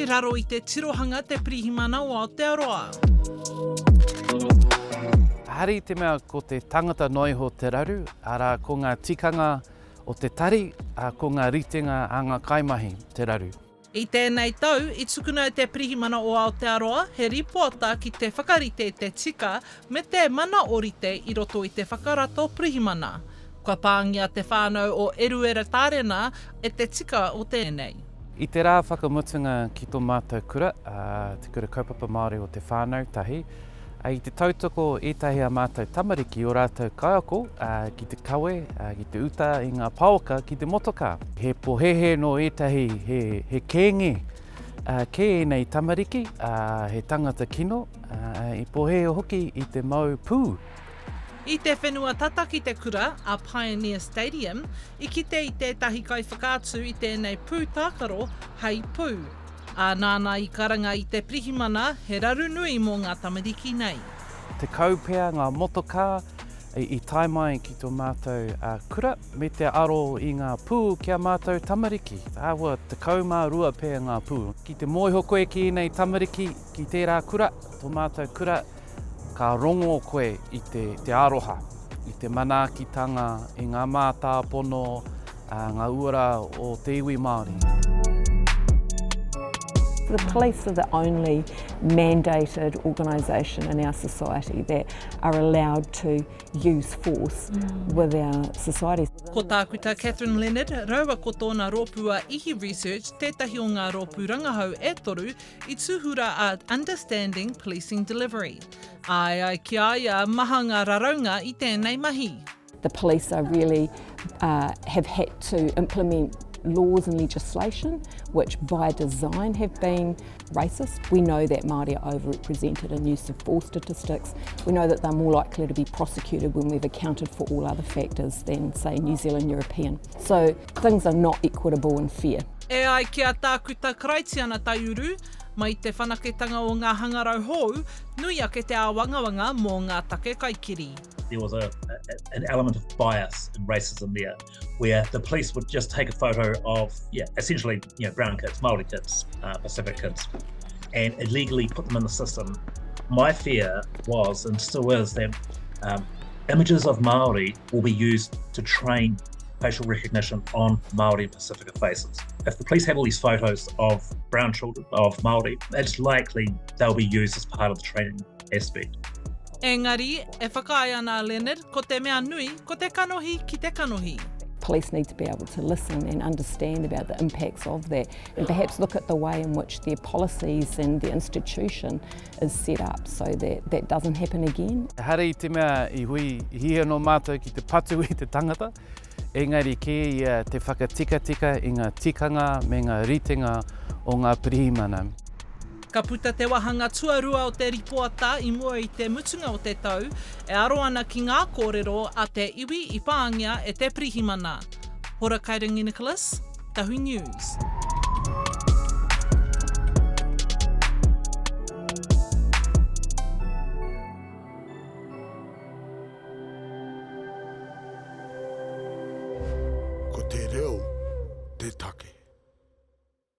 raro i te tirohanga Te Pirihimana o Aotearoa. Ehara i te mea ko te tangata noa iho te raru, arā, ko ngā tikanga o te tari, ā, ko ngā ritenga a ngā kaimahi te raru. I tēnei tau, i tukuna e te Pirihimana o Aotearoa he rīpoata ki te whakarite i te tika me te mana ōrite i roto i te whakarato pirihimana. Kua pāngia te whānau o Eruera Tārena e te tika o tēnei. I te rā whakamutunga ki tō mātou kura, Te Kura Kaupapa Māori o Te Whānau Tahi, i te tautoko ētahi a mātou tamariki, ō rātou kaiako, ki te kawe, ki te uta i ngā paoka ki te motokā. He pohehe nō ētahi, he, he kēnge kē ēnei tamariki, he tangata kino, i pohehe hoki i te mau pū. I te whenua tata ki te kura, a Pioneer Stadium, i kite i tētahi kaiwhakaatu i tēnei pū tākaro hei pū. Ā, nāna i karanga i te pirihimana, he raru nui mō ngā tamariki nei. 10 pea ngā motokā i tae mai ki tō mātou kura me te aro i ngā pū ki a mātou tamariki. Āhua 12 pea ngā pū. Ki te mōhio koe ki ēnei tamariki ki tērā kura, tō mātou kura, ka rongo koe i te, te aroha, i te manaakitanga, i ngā mātāpono, ngā uara o te iwi Māori. The police are the only mandated organisation in our society that are allowed to use force with our society. Ko Tākuta Catherine Leonard raua ko tōna rōpū a Ihi Research tētahi o ngā rōpū rangahau e toru I tūhura a Understanding Policing Delivery. Ā, e ai ki a ia, maha ngā raraunga i tēnei mahi. The police are really uh, have had to implement laws and legislation which by design have been racist. We know that Māori are overrepresented in use of force statistics. We know that they're more likely to be prosecuted when we've accounted for all other factors than, say, New Zealand European. So things are not equitable and fair. E ai ki a Tākuta Karaitiana Taiuru, mai te whanaketanga o ngā hangarau hou, nui ake te āwangawanga mō ngā take kaikiri. There was a, a, an element of bias and racism there, where the police would just take a photo of, yeah, essentially, you know, brown kids, Māori kids, uh, Pacific kids, and illegally put them in the system. My fear was, and still is, that um, images of Māori will be used to train facial recognition on Māori and Pacifica faces. If the police have all these photos of brown children, of Māori, it's likely they'll be used as part of the training aspect. Engari, e whakaae ana a Leonard, ko te mea nui, ko te kanohi ki te kanohi. Police need to be able to listen and understand about the impacts of that and perhaps look at the way in which their policies and their institution is set up so that that doesn't happen again. Ehara i te mea i hui i hia nō mātou ki te patu i te tangata, engari kē ia te whakatikatika i ngā tikanga me ngā ritenga o ngā pirihimana. Ka puta te wāhanga tuarua o te ripoata i mua i te mutunga o te tau, e aro ana ki ngā kōrero a te iwi i pāngia e te pirihimana. Hora Kairangi Nicholas, Tahu News.